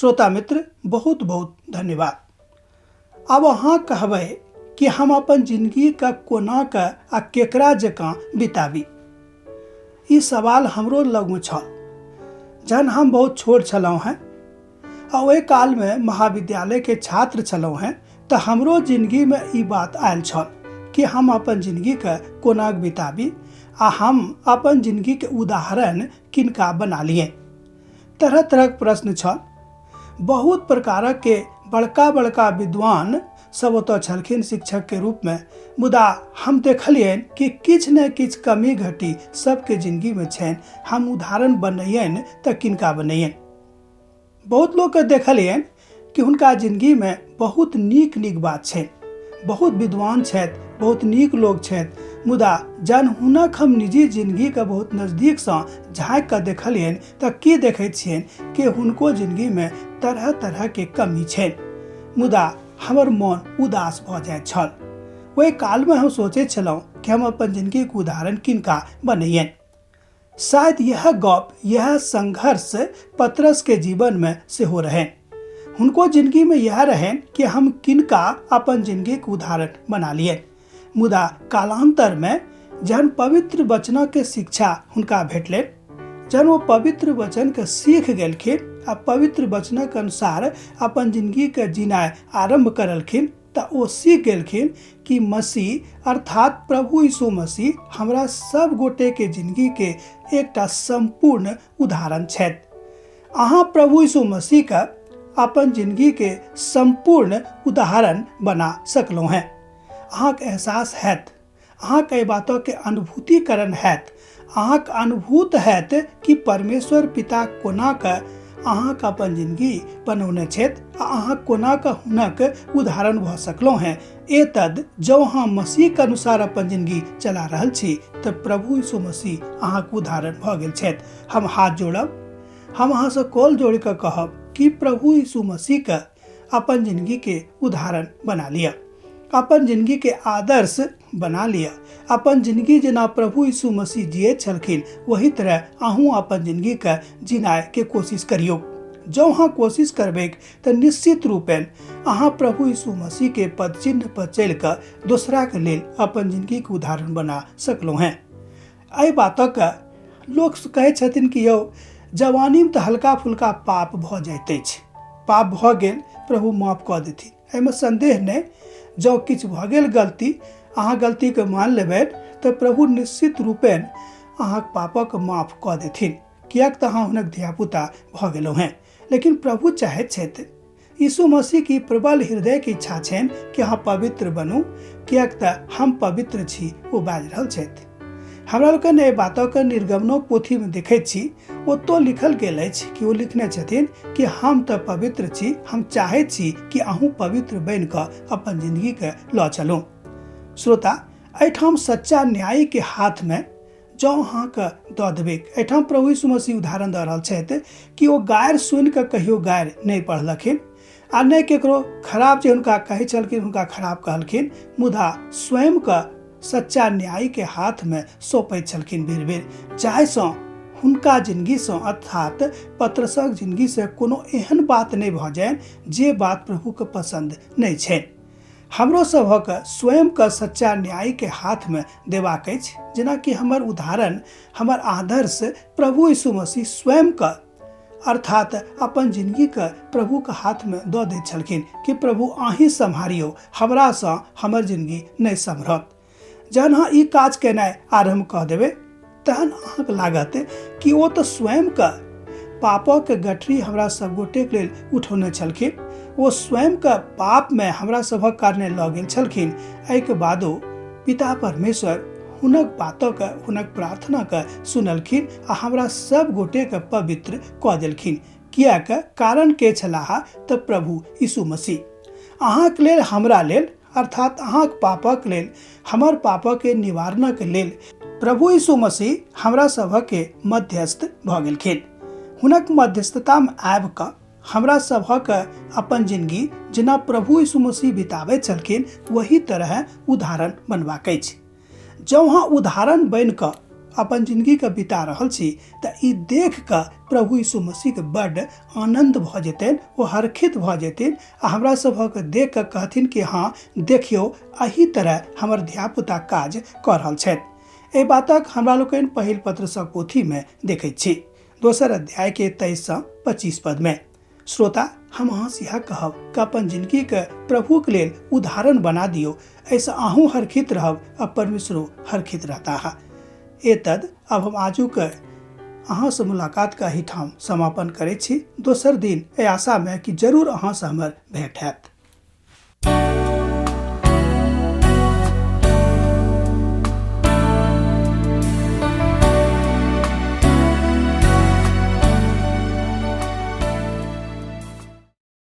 श्रोता मित्र, बहुत बहुत धन्यवाद। आब अहाँ कहबै कि हम अपन जिंदगीके कोना कऽ आ केकरा जकाँ बिताबी। ई सवाल हमरो लगमे छल जहन हम बहुत छोट छलहुँ हेँ आ ओहि कालमे महाविद्यालयके छात्र छलहुँ हेँ, तऽ हमरो जिंदगीमे ई बात आयल छल कि हम अपन जिंदगीके कोना बिताबी आ हम अपन जिंदगीके उदाहरण किनका बना लिए। तरह तरहक प्रश्न छल। बहुत प्रकारक के बड़का बड़का विद्वान सब ओतऽ छलखिन शिक्षक के रूप में, मुदा हम देखलियनि कि किछु ने किछु कमी घटी सबके जिंदगी में छनि। हम उदाहरण बनैयनि तऽ किनका बनैयनि। बहुत लोकके देखलियनि कि हुनका जिंदगी में बहुत नीक नीक बात छनि, बहुत विद्वान छथि, बहुत नीक लोक छथि, मुदा जहन हुनक हम निजी जिंदगीके बहुत नजदीकसँ झाँकि कऽ देखलियनि तऽ की देखै छियनि कि हुनको जिंदगीमे तरह तरहके कमी छनि। मुदा हमर मन उदास भऽ जाइत छल। ओहि कालमे हम सोचैत छलहुँ कि हम अपन जिंदगीके उदाहरण किनका बनैयनि। शायद यह गप, यह संघर्ष पतरस के जीवन में सेहो रहनि। हुनको जिंदगी में यह रहनि कि हम किनका अपन जिंदगी के उदाहरण बना लिए। मुदा कालांतर में जहन पवित्र वचन के शिक्षा हुनका भेटलनि, जहन वो पवित्र वचन के सीख गेलखिन आ पवित्र वचन के अनुसार अपन जिंदगी के जीनाइ आरंभ करलखिन, तऽ ओ सीख गेलखिन कि मसीह अर्थात प्रभु यीशु मसीह हमरा सब गोटे के जिंदगी के एकटा संपूर्ण उदाहरण छथि। अहाँ प्रभु यीशु मसीह के अपन जिंदगी के संपूर्ण उदाहरण बना सकलहुँ हैं। अहाँके एहसास हैत, अहाँके एहि बातके अनुभूतिकरण हैत, अहाँके अनुभूत हैत कि परमेश्वर पिता कोना के अहाँके अपन जिंदगी बनौने छथि आ अहाँ कोना के हुनक उदाहरण भऽ सकलहुँ हैं। एतद जँ अहाँ मसीहके अनुसार अपन जिंदगी चला रहल छी तऽ प्रभु यीशु मसीह अहाँके उदाहरण भऽ गेल छथि। हम हाथ जोड़ब, हम अहाँसँ कॉल जोड़ि कऽ कहब कि प्रभु यीशु मसीहके अपन जिंदगी के उदाहरण बना लिअ, अपन जिंदगी के आदर्श बना लिअ। अपन जिंदगी जेना प्रभु यीशु मसीह जिए छलखिन वही तरह अहूँ अपन जिंदगी के जिनाय के कोशिश करियौ। जँ अहाँ कोशिश करबै तऽ निश्चित रूपेण अहाँ प्रभु यीशु मसीह के पद चिन्ह पर चलि कऽ दोसरा के लेल अपन जिंदगी के उदाहरण बना सकलहुँ हेँ। एहि बातक लोक कहै छथिन कि यौ जवानीमे तऽ हल्का फुल्का पाप भऽ जाइत अछि, पाप भऽ गेल प्रभु माफ कऽ देथिन, एहिमे संदेह नहि। जँ किछु भऽ गेल गलती, अहाँ गलतीके मान लेबै तऽ प्रभु निश्चित रूपेण अहाँके पापक माफ कऽ देथिन, किएक तऽ अहाँ हुनक धियापुता भऽ गेलहुँ हेँ। लेकिन प्रभु चाहैत छथि, यीशु मसीह की प्रबल हृदय के इच्छा छनि कि अहाँ पवित्र बनू, किएक तऽ हम पवित्र छी, ओ बाजि रहल छथि। हमरा लोकनि एहि बातक निर्गमनोक पोथीमे देखैत छी, ओतौ लिखल गेल अछि कि ओ लिखने छथिन कि हम तऽ पवित्र छी, हम चाहैत छी कि अहूँ पवित्र बनि कऽ अपन जिंदगीके लऽ चलू। श्रोता, एहिठाम सच्चा न्यायी के हाथमे जँ अहाँके दऽ देबै, एहिठाम प्रभु यीशु मसीह उदाहरण दऽ रहल छथि कि ओ गारि सुनिकऽ कहियो गारि नहि पढ़लखिन आ नहि केकरो खराब जे हुनका कहै छलखिन हुनका खराब कहलखिन, मुदा स्वयंके सच्चा न्यायीके हाथमे सौंपैत छलखिन बेर बेर, जाहिसँ हुनका जिंदगीसँ अर्थात पतरसक जिंदगीसँ कोनो एहन बात नहि भऽ जाय जे बात प्रभुके पसन्द नहि छनि। हमरो सभक स्वयंके सच्चा न्यायीके हाथमे देबाक अछि, जेनाकि हमर उदाहरण, हमर आदर्श प्रभु यीशु मसीह स्वयंके अर्थात अपन जिंदगीके प्रभुके हाथमे दऽ दैत छलखिन कि प्रभु अहीं सम्हारियौ, हमरासँ हमर जिंदगी नहि सम्हरत। जहन अहाँ ई काज केनाइ आरम्भ कऽ देबै तहन अहाँके लागत कि ओ तऽ स्वयंके पापक गठरी हमरा सब गोटेके लेल उठौने छलखिन, ओ स्वयंके पापमे हमरा सभक कारणे लऽ गेल छलखिन। एहिके बादो पिता परमेश्वर हुनक बातक, हुनक प्रार्थनाके सुनलखिन आ हमरा सब गोटेके पवित्र कऽ देलखिन। किएक? कारण के छलाह तऽ प्रभु यीशु मसीह अहाँके लेल, हमरा लेल, अर्थात अहाँके पापक लेल, हमर पापक निवारणक लेल प्रभु यीशु मसीह हमरा सभके मध्यस्थ भऽ गेलखिन। हुनक मध्यस्थतामे आबि कऽ हमरा सभक अपन जिंदगी जेना प्रभु यीशु मसीह बिताबैत छलखिन वही तरह उदाहरण बनबाक अछि। जँ अहाँ उदाहरण बनि कऽ अपन जिन्दगीके बिता रहल छी तऽ ई देख कऽ प्रभु यीशु मसीहके बड्ड आनन्द भऽ जेतनि, ओ हरखित भऽ जेथिन आ हमरा सभक देख कऽ कहथिन कि हँ देखियौ, एहि तरह हमर धियापुता काज कऽ रहल छथि। एहि बातक हमरा लोकनि पहिल पत्रसँ पोथीमे देखैत छी, दोसर अध्यायके 23 सँ 25 पदमे। श्रोता, हम अहाँसँ इएह कहब कि अपन जिन्दगीके प्रभुके लेल उदाहरण बना दियौ। एहिसँ अहूँ हरखित रहब आ परमेश्वरो हरखित रहता है। एतद अब हम आजुक अहाँसँ मुलाकातके एहिठाम समापन करै छी। दोसर दिन एहि आशामे कि जरूर अहाँसँ हमर भेंट हैत।